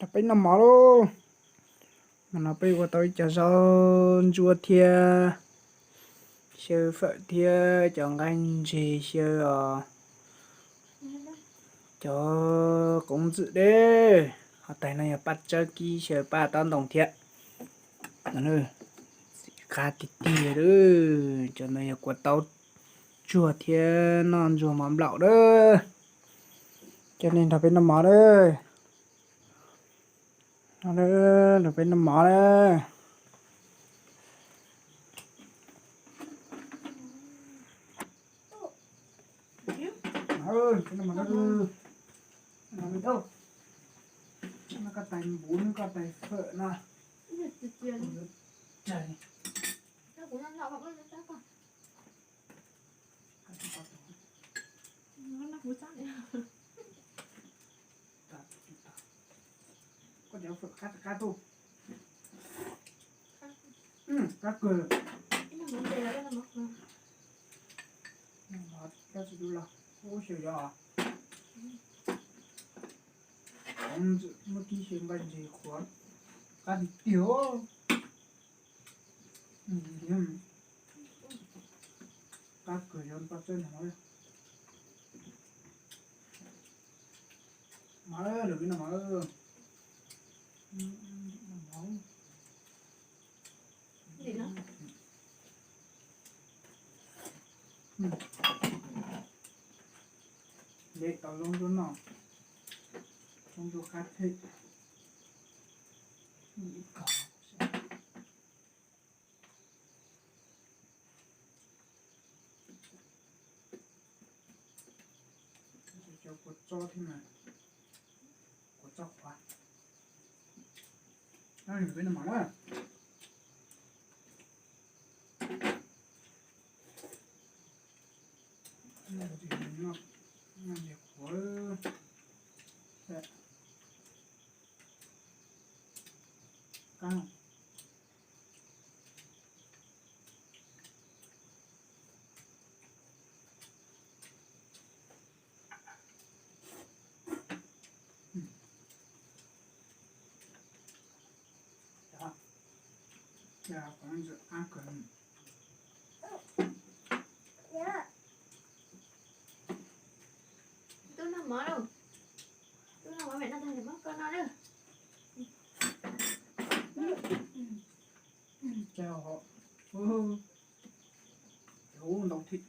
Nrog peb noj mov lauj. Mas no peb ua tau ib co zaub ntsuab thiab xyaw fawm thiab cov nqaij ntseg xyaw os. Cov qoob ntxwm deb. Ho tais no yog paj tsawb kib xyaw paj taub ntoo thiab. Qab tiag tiag li. Cov no yog kua taub tsuag thiab noj ntsuag mov nplaum dab. Coj nej nrog peb noj mov dab. Nrog peb noj mov dab. Koj tais npub, koj tais fawm no. Koj cov fawm qab qab tuj. Qab kawg. Coj tsis tu los ub xyaw yog. Muab kib xyaw nqaij ntseg qhuav qab tiag tiag. Qab kawg yog paj tsawb no. Mov lawm peb noj mov. Lem tau zaub ntsuab noj, zaub ntsuab qab thiab. Cov kua txob thiab mas, kua txob qhuav. Peb noj mov na. Tub noj mov lauj. Tub noj mov, mẹ noj tag muab koj noj na. Ub ntau thiab.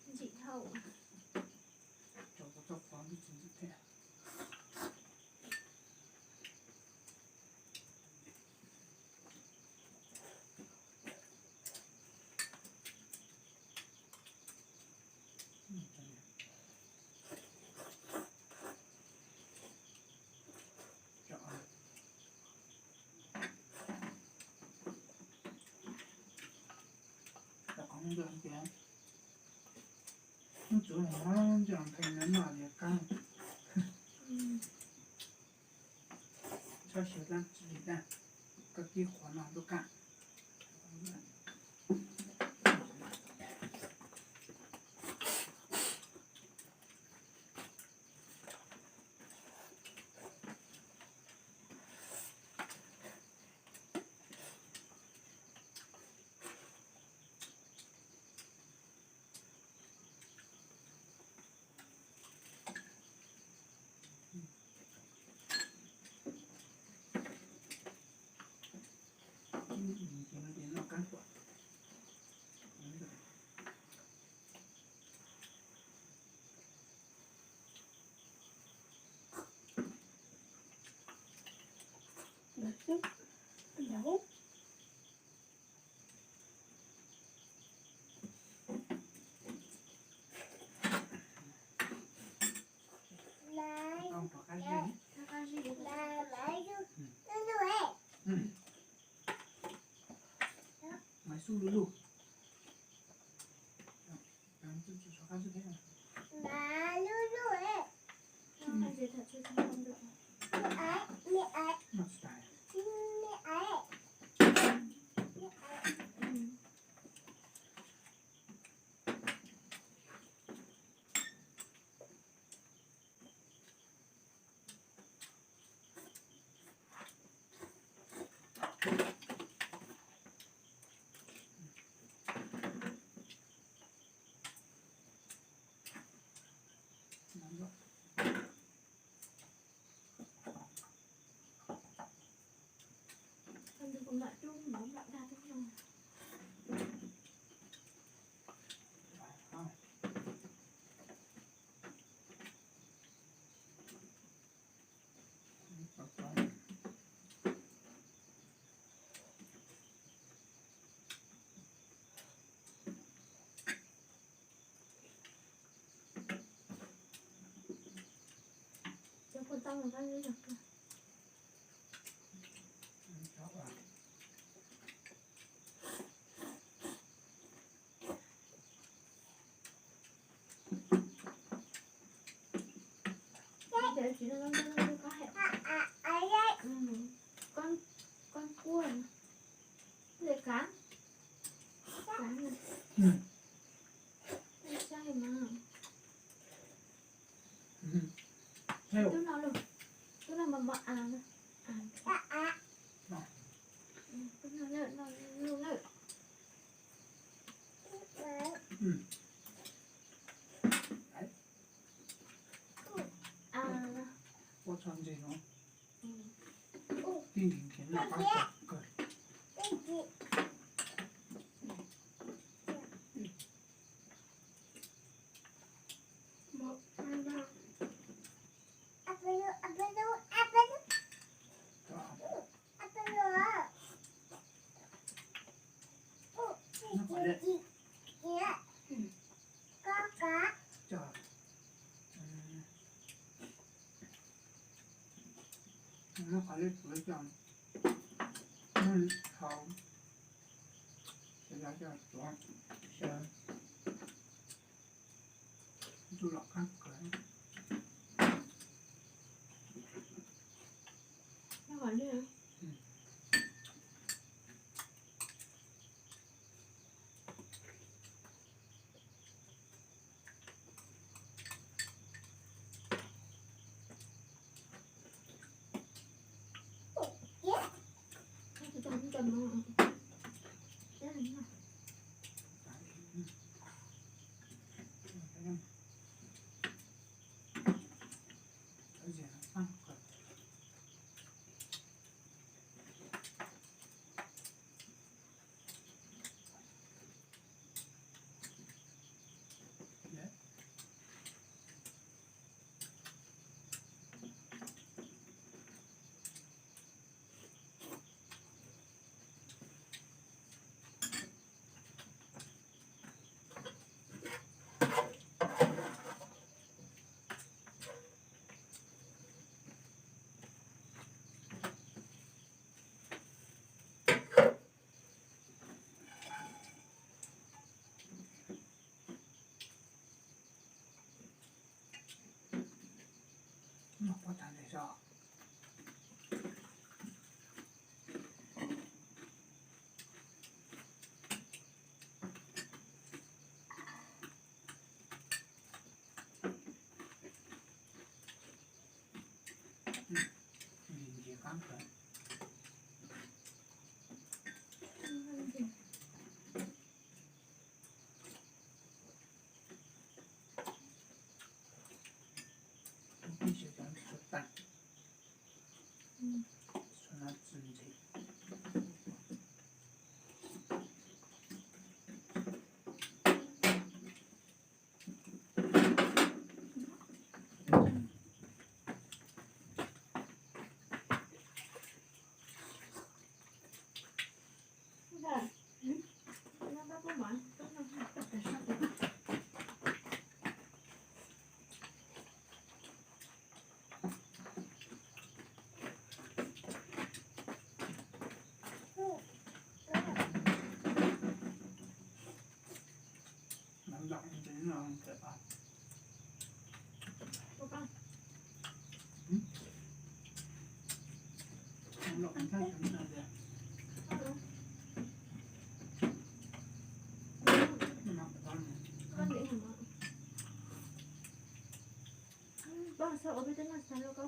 Ntxim dhau. Cov kua txob qhuav ntxim ntxim thiab. Ntxuav tias, hnub txuv no ntxuav nqhis no noj li qab. Txhob xyaw dab tsi li dab, koj kib qhuav no lub qab. Maiv xub lug lug. Con, con cua. Con cua. Tub no los, tub no mos mos av no. Tub no lawm, no lawm. Ua txog ntses no, tij nkim nqhis noj qab kawg. Noj qab li tsuav cov, hau, xyaw cov tsuav, xyaw, ntuj los qab kawg. Koj xav ua peb teb noj xav loj koj